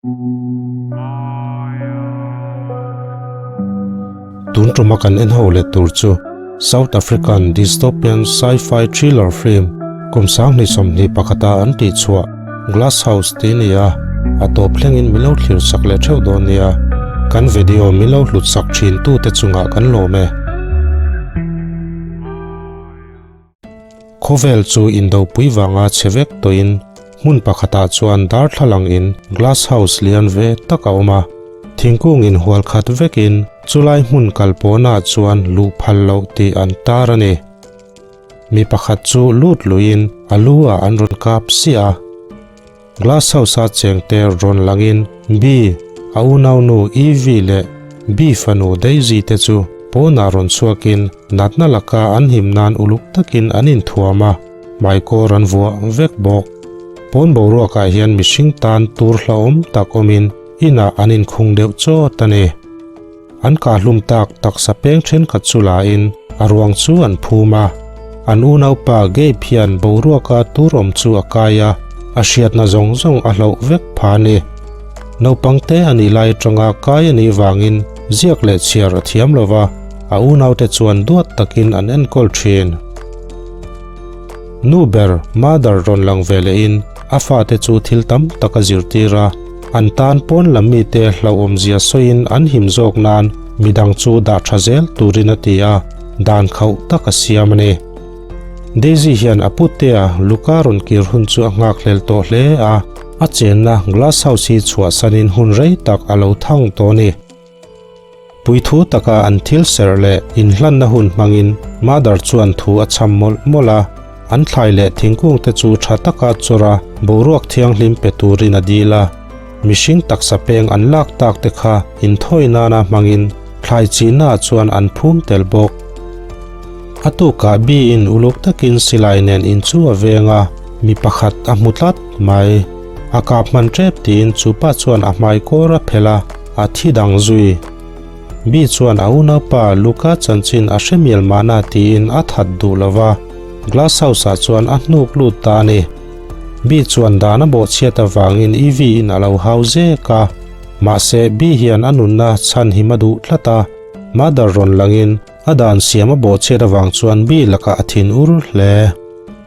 Tun tuma kan en ho let tur chu South African dystopian sci-fi thriller film kum 2021 a an tih chhuah Glass House tih a ni a, a tawp thlengin min lo thlir sak leh theuh dawn nia. Kan video min lo hlut sak thin tute chungah kan lawm e. Khawvel chu indopui vanga chhe vek tawhin hmun pakhatah chuan darthlalang in glass house lian ve tak a awm a, thingkung inhual khat vekin chulai hmun kal pawnah chuan luh phal loh tih an tar a ni. Mi pakhat chu lut luiin a lu ah an rawn kap siah a. Glass house a chengte rawn langin Bee, a unaunu Evie leh Bee fanu Daisy te chu pawnah rawn chhuakin natna laka an him nan uluk takin an inthuam a, hmaikawr an vuah vek bawk. Pawn boruakah hian mihring tan tur hlauhawm tak awmin inah an inkhung deuh chawt a ni. An kahhlum tak taksa peng thenkhat chu lain a ruang chu an phum a. An unaupa Gabe hian boruaka tur awm chu a kai a, a hriatna zawng zawng a hloh vek pha a ni. Naupang te a nih lai atanga kai a nih vangin ziak leh chhiar a thiam lo va, a unaute chuan duat takin an enkawl thin. Nu ber, mother, rawn lang ve lehin a fate chu thil tam tak a zirtir a. An tan pawn lam mite hlauhawmzia sawiin an him zawk nan midang chu dah tha zel turin a ti a, dan khauh tak a siam a ni. Daisy hian a putea Luca rawn kir hun chu a nghakhlel tawh hle a, a chenna glass house hi chhuahsanin hun rei tak a lo thang tawh a ni. Puithu taka an thil serh leh inhlanna hun hmangin Mother chuan thu a chham mawlh mawlh a, an thlai leh thingkung te chu tha taka chawr a, boruak thianghlim pe turin a dil a. Mihring taksa peng an lak tak te kha inthawi nana hmangin thlai chihna ah chuan an phum tel bawk. A tukah Bee-in uluk takin silai nen in chu a veng a, mi pakhat a hmu tlat mai. A kap hman tep tiin chupa chuan a hmai kawr a phelh a. A thi dang zui. Bi chuan a unaupa Luca chanchin a hre mial mahna tiin a that duh lo va, glass house ah chuan a hnuk lut ta a ni. Bi chuan dan a bawhchhiat avangin Evie in a lo hau zek a, mahse Bi hian a nunna chhan him a duh tlat a, Mother rawn langin a dan siam a bawhchhiat avang chuan Bi lakah a thin ur hle.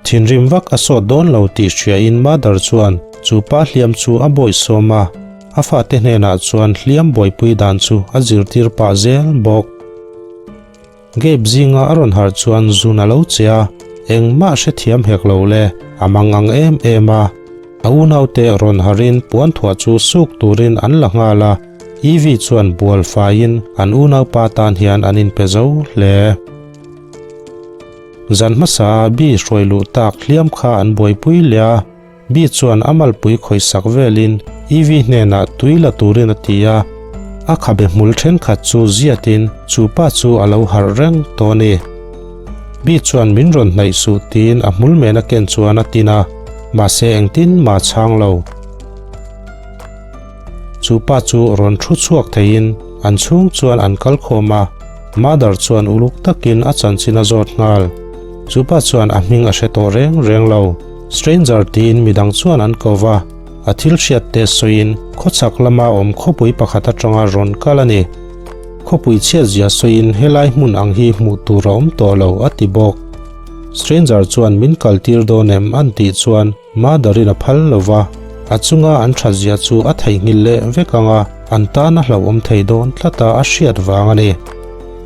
Thinrim vak a sawt dawn lo tih hriain Mother chuan chu pa hliam chu a bawihsawm a. A fate hnenah chuan hliam buaipui dan chu a zirtir pah zel bawk. Gabe zinga a rawn harh chuan zun a lo che a, engmah hrethiam hek lo le, a mang ang em em a. A unaute rawn harhin puanthuah chu suk turin an la nghal a, Evie chuan bual faiin an unaupa tan hian an inpe zo hle. Zan hmasa a Bee hruai luh tak hliam kha an buaipui leh a. Bi chuan a malpui khawisak velin Evie hnenah tui la turin a ti a, a khabe hmul thenkhat chu ziatin chu pa chu a lo harh reng tawh a ni. Bi chuan min rawn hnaih suh tiin a hmul mena ken chuan a tin a, mahse engtin mah chhang lo. Chu pa chu rawn thu chhuak theiin an chhung chuan an kal khawm a, Mother chuan uluk takin a chanchin a zawt nghal. Chu pa chuan a hming a hre tawh reng reng lo. Stranger tiin midang chuan an ko va, a thil hriat te sawiin khawchhak lama awm khawpui pakhat atanga rawn kal a ni. Khawpui chhiatzia sawiin helai hmun ang hi hmuh tur a awm tawh lo a ti bawk. Stranger chuan min kal tir dawn em an tih chuan Mother-in a phal lo va, a chunga an thatzia chu a theihnghilh leh vek ang a, an tan a hlauhawm thei dawn tlat a a hriat vang a ni.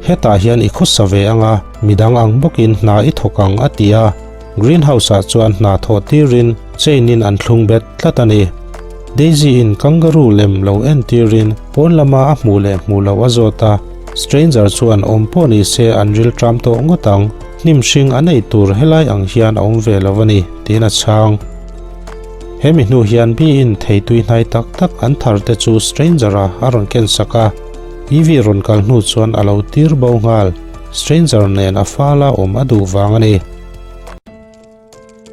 Hetah hian i khawsa ve ang a, midang ang bawkin hna i thawk ang a ti a. Greenhouse ah chuan hna thawh tirin chain in an thlung bet tlat a ni. Daisy in kangaroo lem lo en tirin pawn lama a hmuh leh hmuh loh a zawt a, Stranger chuan awm pawh ni se an ril tram tawh ngawt ang, hnim hring an ei tur helai ang hian a awm ve lo a ni, tiin a chhang. He mi hnu hian Bee in thei tui hnai tak tak an thar te chu Stranger a a rawn ken sak a, Evie rawn kal hnu chuan a lo tir bo nghal, Stranger nen a fala awm a duh vang a ni.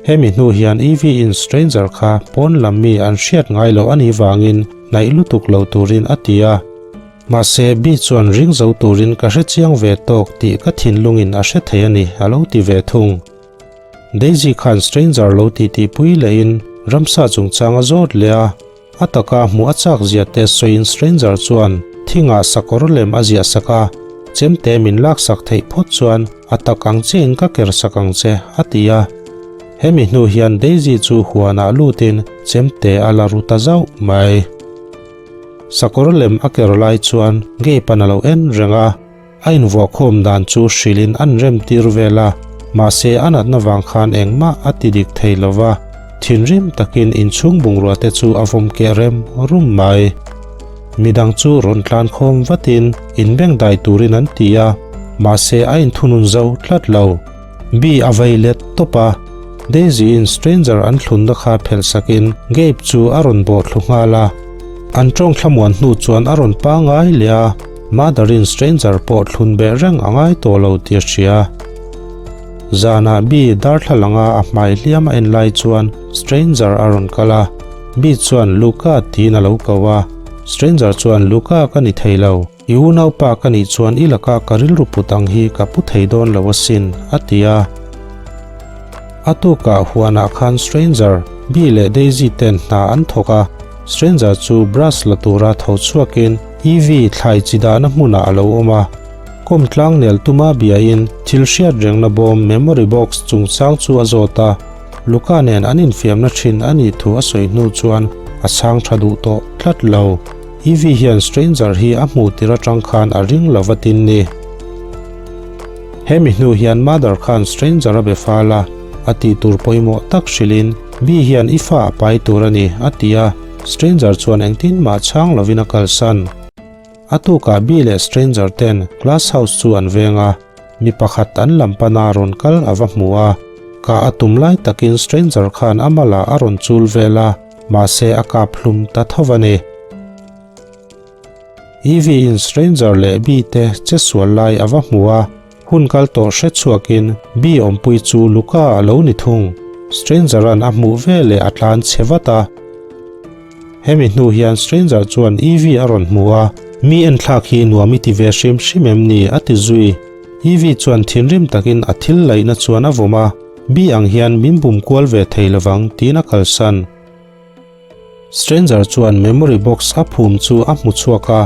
Hemi hnu hian Evie in Stranger kha pawn lam mi an hriat ngai loh a nih vangin hnaih lutuk lo turin a ti a. Mahse Bee chuan ring zo turin ka hre chiang ve tawk tih ka thinlungin a hre thei a ni a lo ti ve thung. Daisy khan Stranger lo titihpui lehin ramsa chungchang a zawt leh a. A taka hmuh a chak zia te sawiin Stranger chuan thingah sakawr lem a ziah sak a, chemte min laksak theih phawt chuan a tak ang chiahin ka ker sak ang che, a ti a. Hemi hnu hian Daisy chu huanah lutin chemte a la ru ta zauh mai. Sakawr lem a ker lai chuan Gabe-a'n a lo en reng a. A invuahkhawm dan chu hrilhin an remtir vel a, mahse a natna vang khan engmah a ti dik thei lo va, thinrim takin inchhung bungrua te chu a vawm keh rem rum mai. Midang chu rawn tlankhawm vatin inbengdai turin an ti a, mahse a inthunun zo tlat lo. Bee a vei let tawp a, Daisy-in stranger an thlunna kha phelh sakin Gabe chu a rawn bawhthlu nghal a. An tawng thlamuan hnu chuan a rawn pangai leh a. Mother-in stranger pawh thlun beh reng a ngai tawh lo tih a hria. Zanah Bee darthlalanga a hmai hliam a en lai chuan stranger a rawn kal a, Bee chuan Luca tiin a lo ko a. Stranger chuan Luca ka ni thei lo, i unaupa ka nih chuan i laka ka rilru put ang hi ka pu thei dawn lo asin, a ti a. A tukah huanah khan Stranger, Bee leh Daisy ten hna an thawk a, Stranger chu brush la tura tho chhuakin EV thlai chi dahna hmunah a lo awm a. Kawm tlang nel tuma biain thil hriat rengna bawm memory box chungchang chu a zawt a, Luca nen an infiamna thin a nih thu a sawi hnu chuan a chhang tha duh tawh tlat lo. EV hian Stranger hi a hmuh tir atang khan a ring lo va tin ni. Hemi hnu hian Mother khan Stranger a be fal a, a tih tur pawimawh tak hrilhin Bee hian i fa a pai tur a ni, a ti a. Stranger chuan engtin mah chhang lovin a kalsan. A tukah Bee leh Stranger ten glass house chu an veng a, mi pakhat an lam pana rawn kal a va hmu a. Kah a tum lai takin Stranger khan a malah a rawn chul vel a, mahse a kap hlum ta tho a ni. Evie in Stranger leh Bee te che sual lai a va hmu a, Hun kal tawh hre chhuakin Bee awmpui chu Luca a lo ni thung. Stranger-a'n a hmuh veleh a tlan chhe vat a. Hemi hnu hian Stranger chuan Evie a rawn hmu a, Mi enthlak hi nuam i ti ve hrim hrim em ni? a ti zui. Evie chuan thinrim takin a thil laihna chuan a vawm a, Bee ang hian min bum kual ve thei lovang tiin a kalsan. Stranger chuan memory box a phum chu a hmu chhuak a,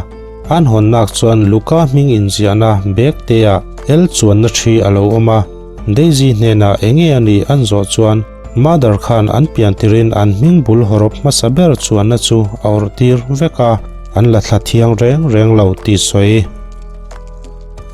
an hawnnak chuan Luca hming inziahna bag te ah el chuanna thi a lo awm a. Daisy hnenah enge a nih an zawh chuan Mother khan an pian tirin an hming bul hawrawp hmasa ber chuanna chu a awrh tir vek a, an la thla thiang reng reng lo tih sawi.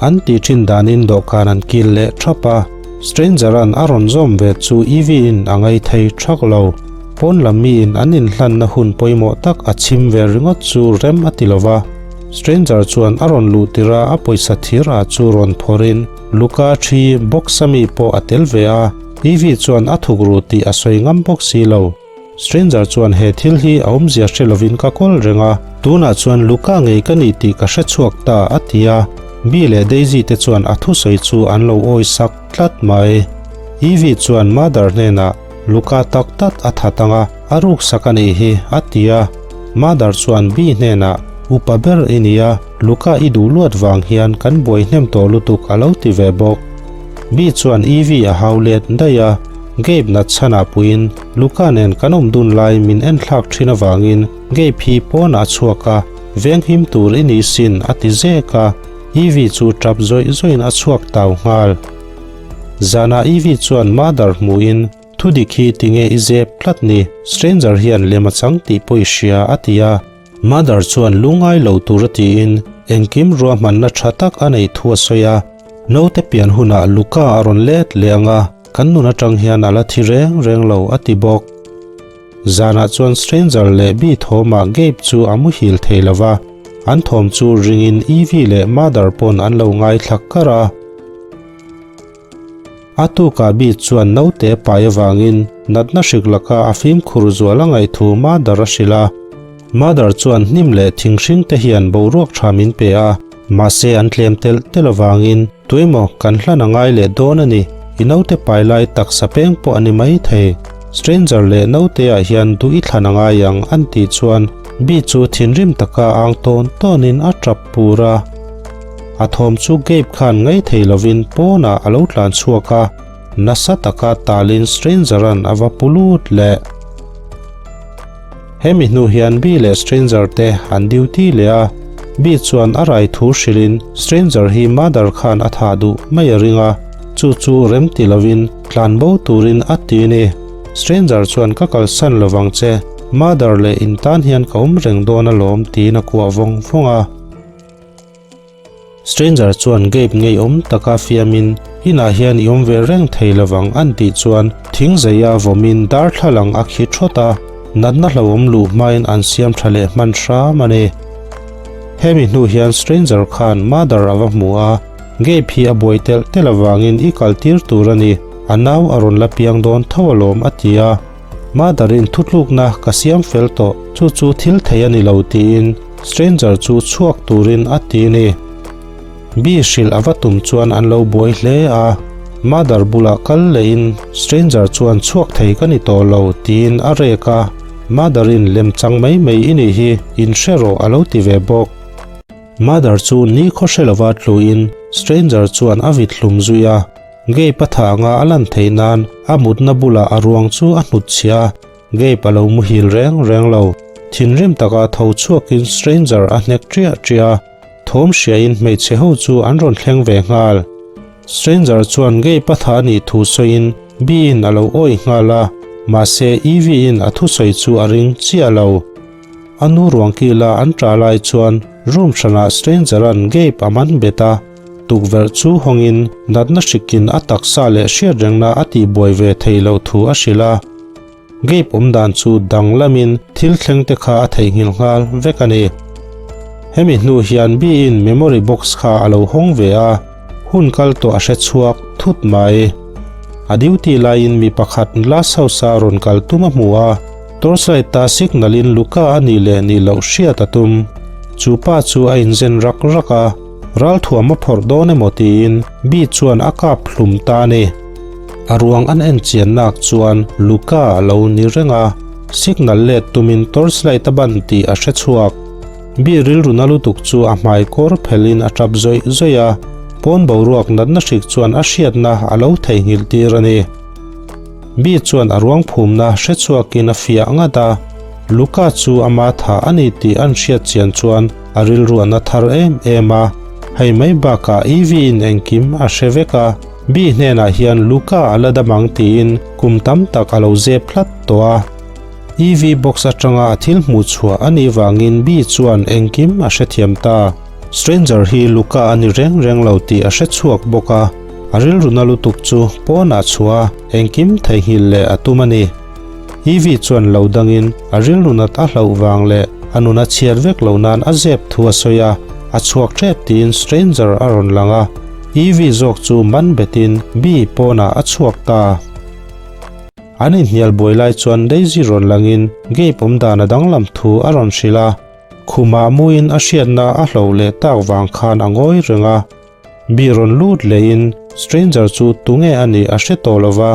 An tih thin danin dawhkan an kil leh thap a, Stranger-a'n a rawn zawm ve chu Evie-in a ngaithei thak lo. Pawn lam miin an inhlanna hun pawimawh tak a chhim ve ringawt chu rem a ti lo va. Stranger chuan a rawn luh tirh a a pawisa thir ah chu rawn phawrhin Luca thi box a mi pawh a tel ve a, Evie chuan a thuk ru tih a sawi ngam bawk si lo. Stranger chuan he thil hi a awmzia hre lovin ka kawl reng a, tunah chuan Luca ngei ka ni tih ka hre chhuak ta a ti a, Bee leh Daisy te chuan a thusawi chu an lo awi sak tlat mai. Evie chuan Mother hnenah Luca tak tak a that ang a, a ruk sak a nih hi, a ti a. Mother chuan Bee hnenah, Upa ber i ni a, Luca i duh luat vang hian kan buai hnem tawh lutuk a lo ti ve bawk. Bee chuan Evie a hau let daih a, Gabe nat chhanah puiin Luca nen kan awm dun lai min en thlak thin avangin Gabe hi pawnah a chhuak a, venghim tur i ni sin a ti zek a, Evie chu tap zawih zawihin a chhuak tau nghal. Zanah Evie chuan Mother hmuhin, Thu dik hi tinge i zep tlat ni, stranger hian lem a chang tih pawh i hria a ti a. Mother chuan lungngai lo tur a tiin engkim ruahmanna tha tak a neih thu a sawi a. Naute pian hunah Luca a rawn let leh ang a, kan nun atang hian a la thi reng reng lo a ti bawk. Zanah chuan Stranger leh Bee thawmah Gabe chu a muhil thei lo va, an thawm chu ringin Evie leh Mother pawn an lo ngaithla kar a. A tukah Bee chuan naute pai avangin natna hrik laka a fimkhur zual a ngaih thu Mother a hrilh a. Mother chuan hnim leh thinghring te hian boruak tha min pe a, mahse an tlem telh telh avangin tuemaw kan hlan a ngai leh dawn a ni. I naute pai lai taksa peng pawh a ni mai thei. Stranger leh naute ah hian duh i thlan a ngai ang an tih chuan Bee chu thinrim taka ang tawn tawnin a tap pur a. A thawm chu Gabe khan ngaih thei lovin pawnah a lo tlan chhuak a, nasa taka talin Stranger-a'n a va pu lut leh. Hemi hnu hian Bee leh Stranger te an duty leh a, Bee chuan a rai thu hrilhin Stranger hi Mother khan a thah duh mai a ring a, chu chu rem ti lovin tlan bo turin a ti a ni. Stranger chuan ka kalsan lovang che, Mother leh in tan hian ka awm reng dawn alawm tiin a kuah vawng vawng a. Stranger chuan Gabe ngeiawm taka fiamin, Inah hian i awm ve reng thei lovang an tih chuan thing zeia vawmin darthlalang a khi thawt a, natna hlauhawm luh hmain an siam tha leh hman hram a ni. Hemi hnu hian Stranger khan Mother a va hmu a, Gabe hi a buai telh telh avangin i kal tir tur a ni, a nau a rawn la piang dawn tho alawm a ti a. Mother-in thutlukna ka siam fel tawh, chu chu thil thei a ni lo tiin Stranger chu chhuak turin a ti a ni. Bee hrilh a va tum chuan an lo buai hle a, Mother bulah kal lehin Stranger chuan chhuak thei ka ni tawh lo tiin a rek a, Mother-in lemchang mai mai i nih hi, inhre rawh a lo ti ve bawk. Mother chu nikhaw hre lova tluin Stranger chuan a vit hlum zui a. Gabe a thah anga a lan theih nan a mutna bulah a ruang chu a hnut chhia a, Gabe a lo muhil reng reng lo. Thinrim taka tho chhuakin Stranger a hnek ṭiah ṭiah a, thawm hriain hmeichhe ho chu an rawn thleng ve nghal. Stranger chuan Gabe a thah a nih thu sawiin Bee-in a lo awih nghal a, mahse Evie-in a thusawi chu a ring chiah lo. A nu ruang kila an ṭah lai chuan room hranah Stranger-a'n Gabe a man bet a, Tukverh chu hawngin natna hrikin a taksa leh hriatrengna a tihbuai ve thei loh thu a hrilh a. Gabe awm dan chu dang lamin thil thleng te kha a theihnghilh nghal vek a ni. Hemi hnu hian Bee-in memory box kha a lo hawng ve a, hun kal tawh a hre chhuak thut mai. A duty laiin mi pakhat glass house-a rawn kal tum a hmu a, torchlight-a signal-in Luca a nih leh nih loh hriat a tum. Chu pa chu a inzen rak rak a. Ralthuam a phawrh dawn emaw tiin Bee chuan a kap hlum ta a ni. A ruang an en chian nak chuan Luca a lo ni reng a, signal let tumin torchlight a ban tih a hre chhuak. Bee rilru na lutuk chu a hmai kawr phelhin a tap zawih zawih a, pawn boruak natna hrik chuan a hriatna a lo theihnghilh tir a ni. Bee chuan a ruang phumna hre chhuakin a fiah ngat a, Luca chu ama thah a ni tih an hriat chian chuan A rilru a na thar em em a, hei mai bakah Evie in engkim a hre vek a, Bee hnenah hian Luca a la dam ang tiin kum tam tak a lo zep hlat tawh a. Evie box atanga a thil hmuh chhuah a nih vangin Bee chuan engkim a hrethiam ta. Stranger hi Luca a ni reng reng lo tih a hre chhuak bawk a, a rilru na lutuk chu pawnah chhuah a, engkim theihnghilh leh a tum a ni. Evie chuan lo dangin a rilru nat a hlauh vang leh a nun a chhiat vek lo nan a zep thu a sawi a, a chhuak tep tiin Stranger a rawn lang a, Evie zawk chu man betin Bee pawnah a chhuak ta. An inhnial buai lai chuan Daisy rawn langin Gabe awmdan a danglam thu a rawn hrilh a, khumah muin a hriatna a hloh leh tak vang khan a ngawi reng a, Bee rawn lut lehin Stranger chu tunge a nih a hre tawh lova.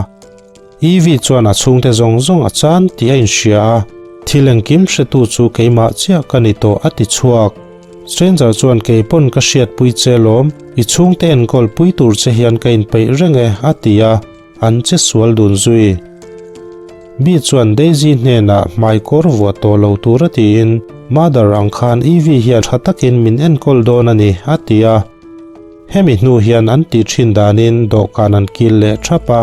Evie chuan a chhungte zawng zawng a chan tih a inhria a, thil engkim hretu chu keimah chiah ka ni tawh a ti chhuak. Stranger chuan kei pawn ka hriatpui che lawm, i chhungte enkawl pui tur che hian ka inpeih reng e a ti a, an che sual dun zui. Bee chuan Daisy hnenah hmaikawr vuah tawh lo tur a tiin, Mother ang khan Evie hian tha takin min enkawl dawn a ni a ti a. Hemi hnu hian an tih thin danin dawhkan an kil leh thap a,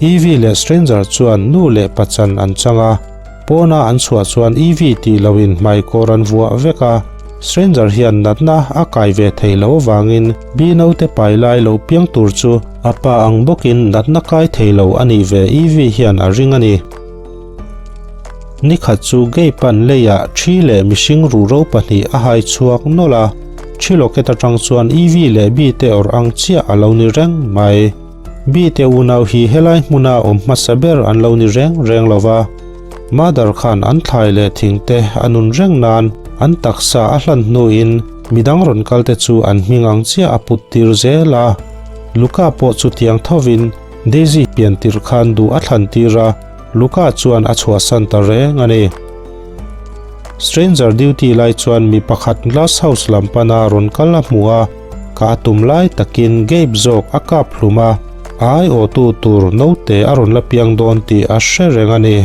Evie leh Stranger chuan nu leh pachan an chang a, pawna an chhuah chuan Evie tih loin hmaikawr an vuah vek a, Stranger hian natna a kai ve thei lo avangin Bee naute pai lai lo piang tur chu a pa ang bawkin natna kai thei lo a nih ve Evie hian a ring a ni. Nikhat chu Gabe-a'n leiah thi leh mihring ruhro pahnih a hai chhuak nawlh a. Thi locket atang chuan Evie leh Bee te awrh ang chiah a lo ni reng mai. Bee te unau hi helai hmuna awm hmasa ber an lo ni reng reng lo va. Mother khan an thlai leh thing te a nun reng nan an taksa a hlan hnuin midang rawn kal te chu an hming ang chiah a put tir zel a. Luca pawh chutiang thovin Daisy pian tirh khan duh a thlan tir a, Luca chuan a chhuahsan ta reng a ni. Stranger duty lai chuan mi pakhat glass house lam pana rawn kal a hmu a, ka a tum lai takin Gabe zawk a kap hlum a, a aiawhtu tur naute a rawn la piang dawn tih a hre reng a ni.